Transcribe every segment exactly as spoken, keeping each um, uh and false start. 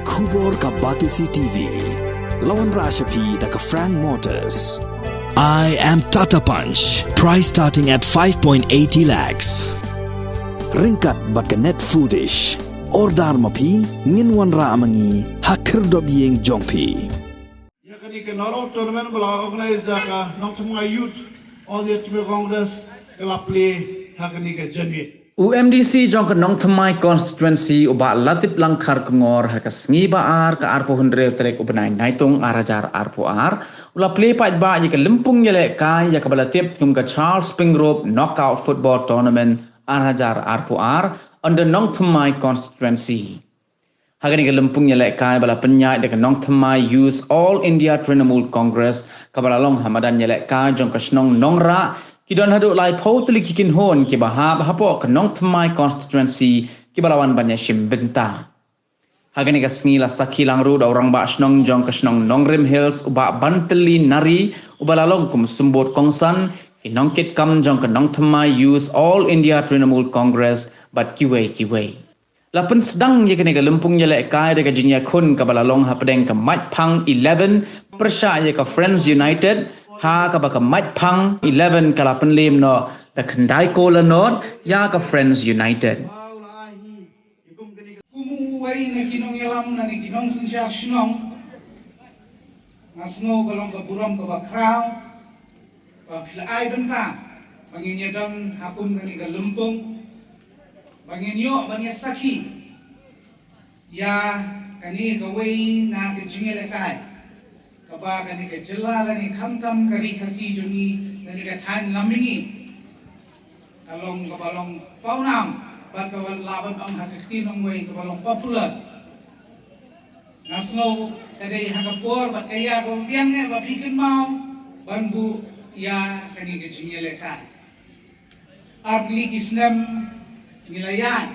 Khubor ka Batesi T V. La wanrah sha phi da ka Frank Motors. I am Tata Punch. Price starting at five point eighty lakhs. Ryngkat bad ka Net Foodish. Order ma phi, ngin wanrah ma ngi ha khyrdop ïing jong phi. Ïa kane ka knockout tournament ba la organize da ka Nongthymmai Youth All India Trinamool Congress ka la plie ha kane ka janmiet. U M D C jong ka Nongthymmai Constituency u Bah Latiplang Kharkongor ha ka sngi ba ar ka arphew hynriew tarik u bnai Naitung ar hajar arphew ar u la plie paidbah ïa ka lympung ïalehkai ïa kaba la tip kum ka Charles Spring Rope Knockout Football Tournament ar hajar arphew ar under Nongthymmai Constituency. Ha kane ka lympung ïalehkai ba la pynïaid da ka Nongthymmai Youth All India Trinamool Congress kaba la long ha madan ïalehkai jong ka shnong Nongrah, ki don haduh laiphew tylli ki kynhun kiba hap hapoh ka Nongthymmai Constituency kiba la wan ban ïashim bynta. Ha kane ka sngi la sakhi lang ruh da u rangbah shnong jong ka shnong Nongrim Hills u Bah Bantylli Nari uba la long kum u symbud kongsan ki nongkitkam jong ka Nongthymmai Youth All India Trinamool Congress bad kiwei kiwei. La pynsdang ïa kane ka lympung ïalehkai da ka jingïakhun kaba la long hapdeng ka Maitphang eleven pyrshah ïa ka Friends United, ha kaba ka Maitphang eleven ka la pynliem noh da khyndai kol la nod ïa ka Friends United. Kum uwei na ki nongïalam na ki nongsynshar shnong, nga sngew ka long ka burom kaba khraw ba phi la ai bynta ba ngin ïa don ha kum kane ka lympung, ba ngin ïoh ban ïa sakhi ïa kane kawei na ka jingïalehkai kaba kane ka jylla lane khamtam ka ri Khasi jong ngi lane ka thaiñ lam mihngi ka long kaba long pawnam bad kaba lah ban ong ha ka ktien nongwei kaba long popular. Nga sngew ka dei ha ka por bad ka ïa kaba biang eh ba phi kynmaw ban buh ïa kane ka jingïalehkai. Ar tylli ki snem ngi la ïaid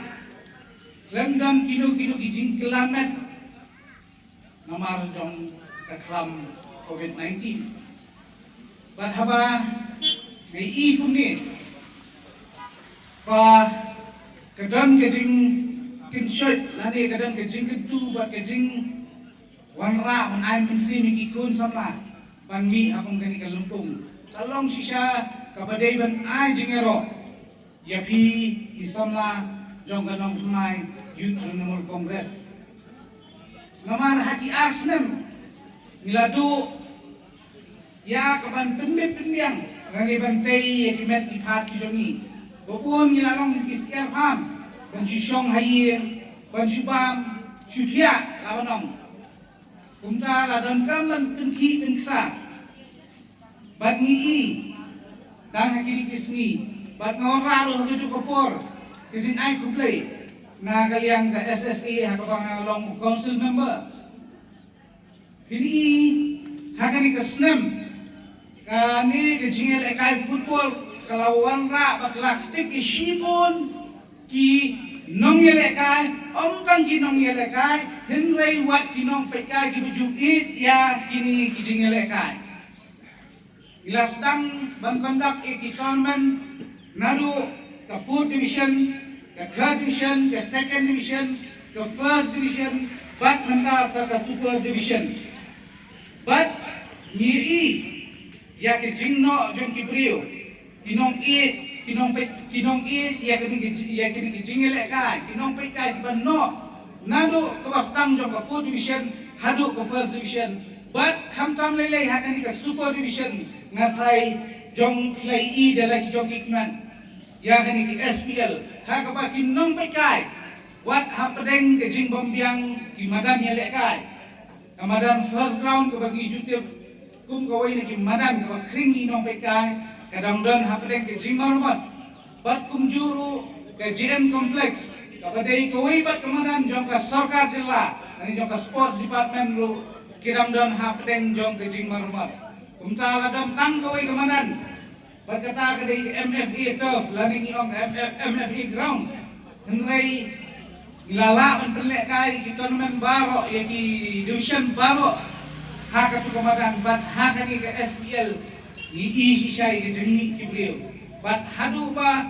khlem don kino kino ki jingkylla met namar jong ka khlam covid nineteen. Bad haba nga i kumne ba ka don ka jingkynshoit lane ka don ka jingkyntu bad ka jingwanrah ban ai mynsiem ïa ki khun samla ban mih ha kum kane ka lympung, ka long shisha kaba dei ban ai jingïaroh ïa phi ki samla jong ka Nongthymmai Youth Trinamool Congress. Namar ha ki ar snem ngi la duh ïa ka ban pynbit pynbiang lane ban tei ïa ki met ki phad ki jong ngi. Ba bun ngi la long ki syiar pham ban shu shong ha ïing, ban shu bam shu thiah la ban ong. Kumta la donkam ban pynkhih pynksar. Bad ngi i tang ha kine ki sngi bad nga wanrah ruh ha kajuh ka por ka jingai khublei na ka liang ka S S A ha kaba nga long council member. Phin i ha kane ka snem kane ka jingïalehkai football ka la wanrah bad ka la ktik ïa shibun ki nongïalehkai, ym tang ki nongïalehkai hynrei wat ki nongpeitkai kiba ju ïeit ïa kine ki jingïalehkai. Ngi la sdang ban conduct ïa ki tournament naduh ka fourth division, ka third division, ka second division, ka first division bad mynta sa ka super division. Bad ngi i ïa ki jingnoh jong ki briew, ki nongïeit, ki nongpeit, ki nongïeit ïa kine ki, ïa kine ki jingïalehkai, ki nongpeitkai kiba noh naduh kaba sdang jong ka fourth division haduh ka first division. Bad khamtam lei lei ha kane ka super division nga tharai jong ki la i da la ki jong ki kmen ïa kane ki S P L ha kaba ki nongpeitkai wat hapdeng ka jingbymbiang ki madan ïalehkai. Ka madan first ground kaba ngi ju tip kum kawei na ki madan kaba khring ïa ki nongpeitkai ka dang don hapdeng ka jingmaramot. Bad kumjuh ruh ka J N Complex kaba dei kawei pat ka madan jong ka sorkar jylla lane jong ka sports department ruh ki dang don hapdeng jong ka jingmaramot. Kumta la don tang kawei ka madan bad kata ka dei ka M F A turf lane ngi ong ka M F, M F A ground. Hynrei ngi la lah ban pynlehkai ïa ki tournament baroh, ïa ki division baroh ha katu ka madan bad ha kane ka S P L ngi i shisha ïa ka jingmih ki briew. Bad haduh ba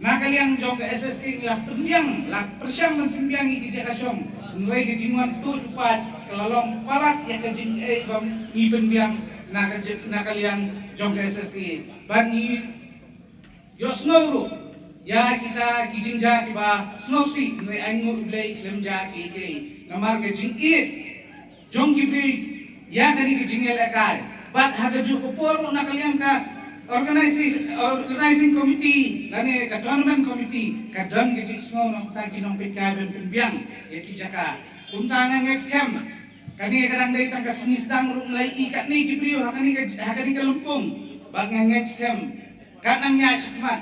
Na ka liang jong ka S S A ngi la pynbiang, la pyrshang ban pynbiang ïa ki jaka shong. Hynrei ka jingwan tuid u paid ka la long palat ïa ka jingeh ba ngi pynbiang na ka, na ka liang jong ka S S A. Ban ngi ïohsngew ruh ïa kita ki jingjia kiba sngewsih, hynrei ai nguh U Blei khlem jia kiei kiei. Namar ka jingïeit jong ki briew ïa kane ka jingïalehkai. Bad ha kajuh ka por ruh na ka liang ka organization, organizing committee lane ka tournament committee ka don ka jingsngew na ka bynta ki nongpeitkai ban pynbiang ïa ki jaka. Kumta nga ngeit skhem kane ka dang dei tang ka sngi sdang ruh, ngi la ïohi katne ki briew ha kane ka, ha kane ka lympung. Bad nga ngeit skhem kat nang ïaid shakhmat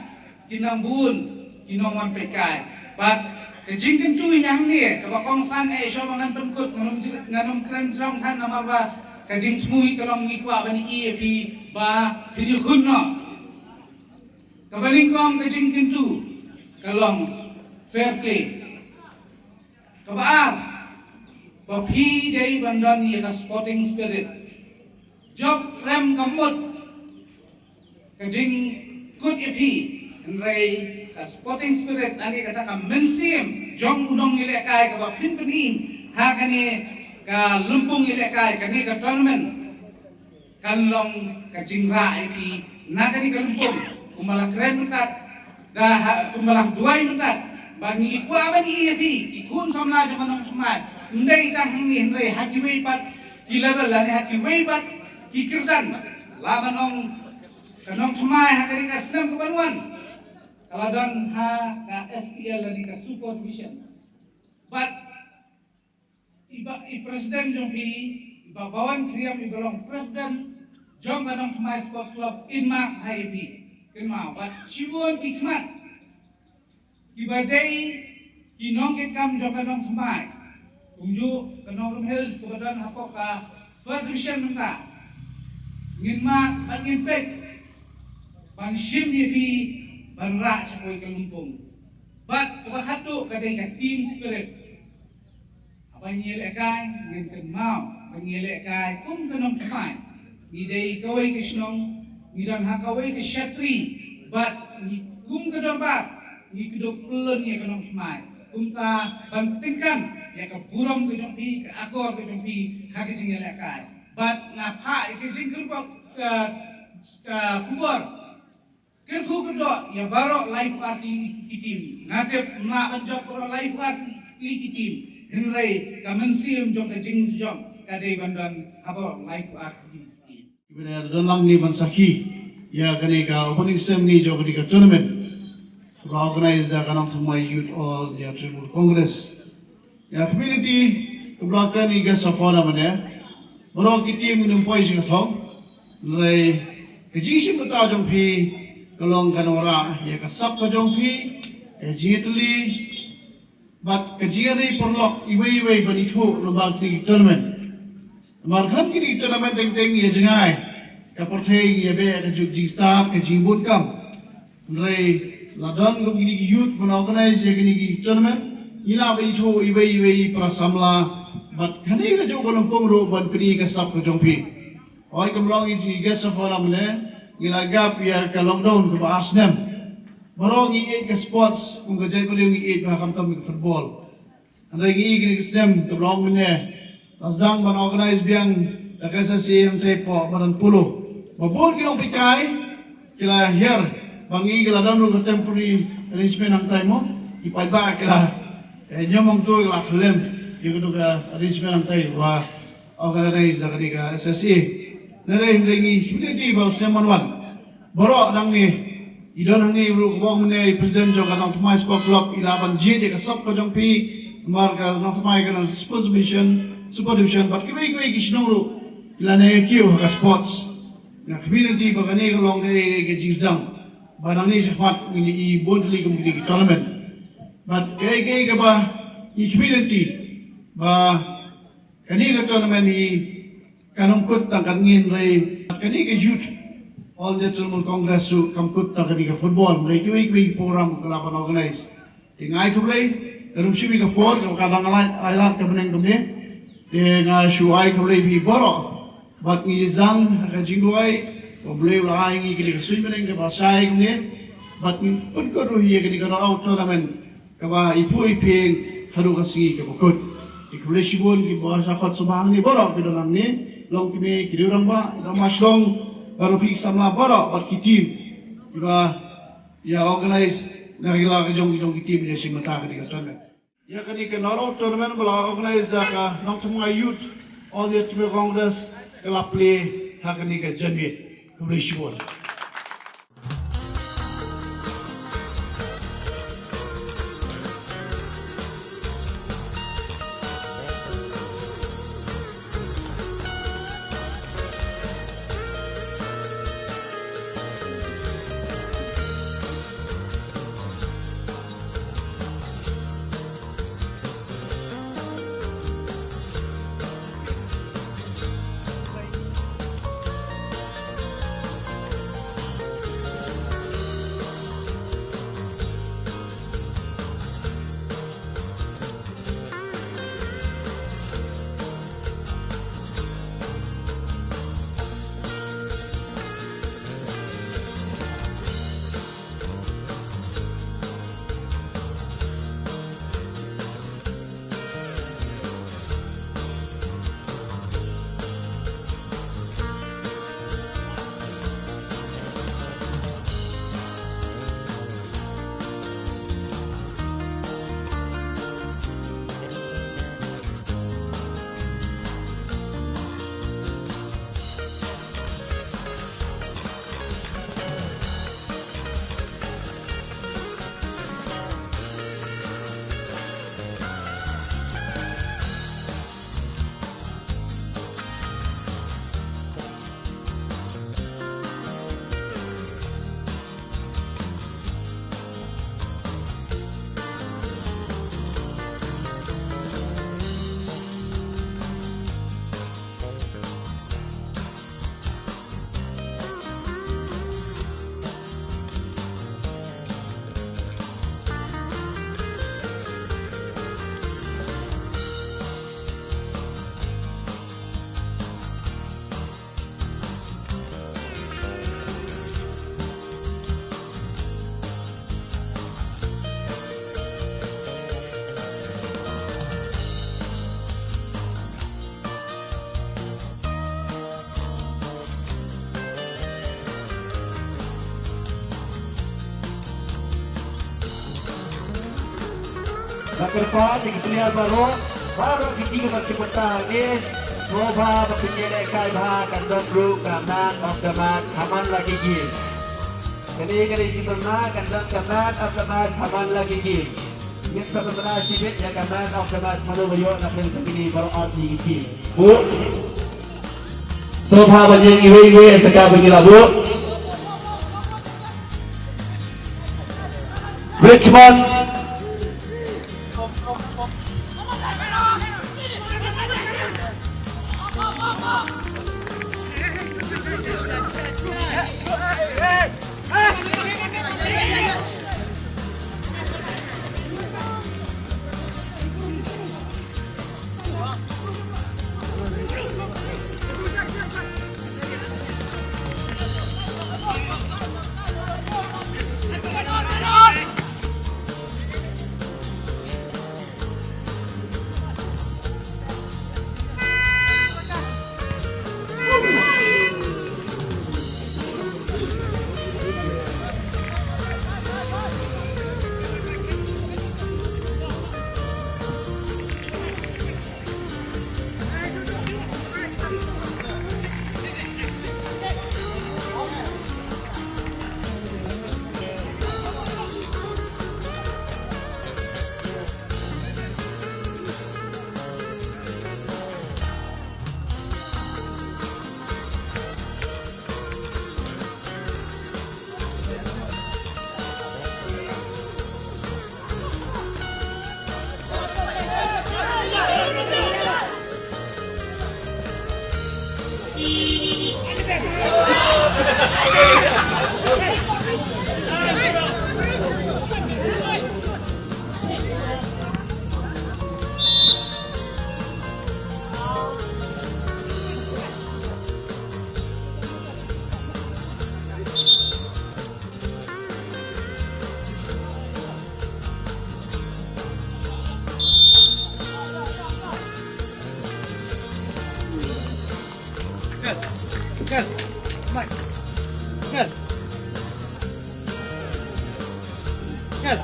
kin nang bun ki nongwan peitkai. Bad ka jingkyntu ïa hangne kaba kongsan eh shuwa ba ngan pynkut, ngan ym, ngan ym kren jrong than namar ba ka jingthmu hi ka long ngi kwah ban ïohi ïa phi ba phin ïakhun noh. Kaba nyngkong ka jingkyntu ka long fair play. Kaba ar, ba phi dei ban don ïa ka sporting spirit. Jop rem ka mut ka jingkut ïa phi, hynrei ka sporting spirit lane kata ka mynsiem jong u nongïalehkai kaba phin pyni ha kane ka lympung ïalehkai, kane ka tournament, kan long ka jingrah ïa phi na kane ka lympung. Kumba la kren mynta, da ha, kumba la duwai mynta, ba ngi kwah ban ïohi ïa phi ki khun samla jong ka nongthymmai. Ym dei tang hangne hynrei ha kiwei pat ki level lane ha kiwei pat ki kyrdan. Lah ban ong ka nongthymmai ha kane ka snem ka ban wan ka la don ha ka S P L lane ka Super Division. Bad i ba, i president jong phi, i Bah Bawan Khriam, i ba long president jong ka Nongthymmai Sports Club, in map ha ïa phi. Kynmaw, bad shibun ki khmat kiba dei ki nongkitkam jong ka Nongthymmai, kumjuh ka Nongrum Hills kaba don hapoh ka First Division mynta. Ngin map bad ngin peit ban shim ïa phi ban rah sha kawei ka lympung. Bad kaba khatduh ka dei ka team spirit. Haba ngi ïalehkai, ngin kynmaw ba ngi ïalehkai kum ka Nongthymmai. Ngi dei kawei ka shnong, ngi don ha kawei ka shatri, bad ngi kum ka dorbar ngi kdup pyllun ïa ka Nongthymmai. Kumta ban tyngkang ïa ka burom ka jong phi, ka akor ka jong phi ha ka jingïalehkai. Bad nga phah ïa ka jingkyrpad ka, ka khubor. Kyrkhu kyrdoh ïa baroh laiphew ar tylli ki team. Nga tip ym lah ban jop baroh laiphew ar tylli ki team, hynrei ka mynsiem jong ka jingjop ka dei ban don ha baroh laiphew ar tylli ki team. Kiba dei don lang ne ban sakhi ïa kane ka opening ceremony jong kane ka tournament ba organize da ka Nongthymmai Youth All India Trinamool Congress. Ïa community, kaba la kren i guest of honor mynne, baroh ki team ngin ym poi sha ka thong. Hynrei ka jingshim bynta jong phi ka long kan wanrah ïa ka sap ka jong phi, ka jingïatylli bad ka jingïadei paralok iwei iwei ban ithuh lyngba kine ki tournament. Namar khlem kine ki tournament teng teng ïa jngai ka pyrthei, ïa beh ka juk jingstad, ka jingbun kam. Hynrei la don kum kine ki youth ban organize ïa kine ki tournament, ngi lah ban ithuh iwei iwei para samla bad kane ka juk ka lympung ruh ban pyni ka sap ka jong phi. Hooid, kam long i guest of honor mynne, ngi la gap ïa ka lockdown kaba ar snem. Baroh ngi ïeit ka sports, kum ka jaitbynriew ngi ïeit bha khamtam ka football. Hynrei ngi i kine ki snem kaba long mynne la sdang ban organize biang da ka S S A hangtei hapoh madan Polo. Ba bun ki nongpeitkai ki la hiar ba ngi ki la don ruh ka temporary arrangement hangtei mo. Ki paidbah ki la, eh, ñiom hangto ki la khlem ïa katu ka arrangement hangtei ba organize da kane ka S S A. Hynrei, hynrei ngi, hynrei ngi ba u snem ban wan baroh nangne, i don hangne ruh kaba ong mynne i president jong ka Nongthymmai Sport Club, i lah ban jied ïa ka sap ka jong phi, namar ka Nongthymmai ka don Super Division, Super Division, bad kiwei kiwei ki shnong ruh ki la nang ïa kiew ha ka sports. Nga khmih lynti ba kane ka long ka, ka jingsdang ba nangne shakhmat ngin ïohi bun tylli kum kine ki tournament. Bad kaei kaei kaba ngi khmih lynti ba kane ka tournament hi kan ym kut tang kat ngi, hynrei kane ka Youth All India Trinamool Congress ruh kam kut tang kane ka football, hynrei kiwei kiwei ki program ka lah ban organize. Te nga ai khublei, ka rum shim ïa ka por kaba ka dang ai lad ka bneng kumne. Te nga shu ai khublei ïa phi baroh bad ngi zang ha ka jingduwai ba U Blei u la ai ngi kane ka suiñ bneng kaba shai kumne. Bad pynkut ruh ïa kane ka knockout tournament kaba ïapu ïaphieng haduh ka sngi kaba kut. Te khublei shibun kiba sha khot sngewbha hangne baroh ki don hangne, longkmie, ki rangbah, ki rangbah shnong, baroh phi ki samla baroh bad ki team kiba ïa organize na ka la ka jong ki jong ki team ïa shim bynta kane ka tournament. Ïa kane ka knockout tournament ba la organize da ka Nongthymmai Youth All India Thymmai Congress ka la plie ha kane ka janmiet. Khublei shibun. Ba kyrpad ïa ki player baroh, baroh ki team ba ki pynta hangne, sngewbha ba pynïalehkai bha, kan don ruh ka man of the match ha man la ki game. Kane ka dei ka pynbna, kan don ka man of the match ha man la ki game. Ngin sa pynbna shibit ïa ka man of the match, mano ba ïoh na pdeng ka kine baroh artylli ki team. Buh. Sngewbha ban ïeng iwei iwei ïa ka ba ngi la buh. Richmond. Kal. Mai. Kal. Kal.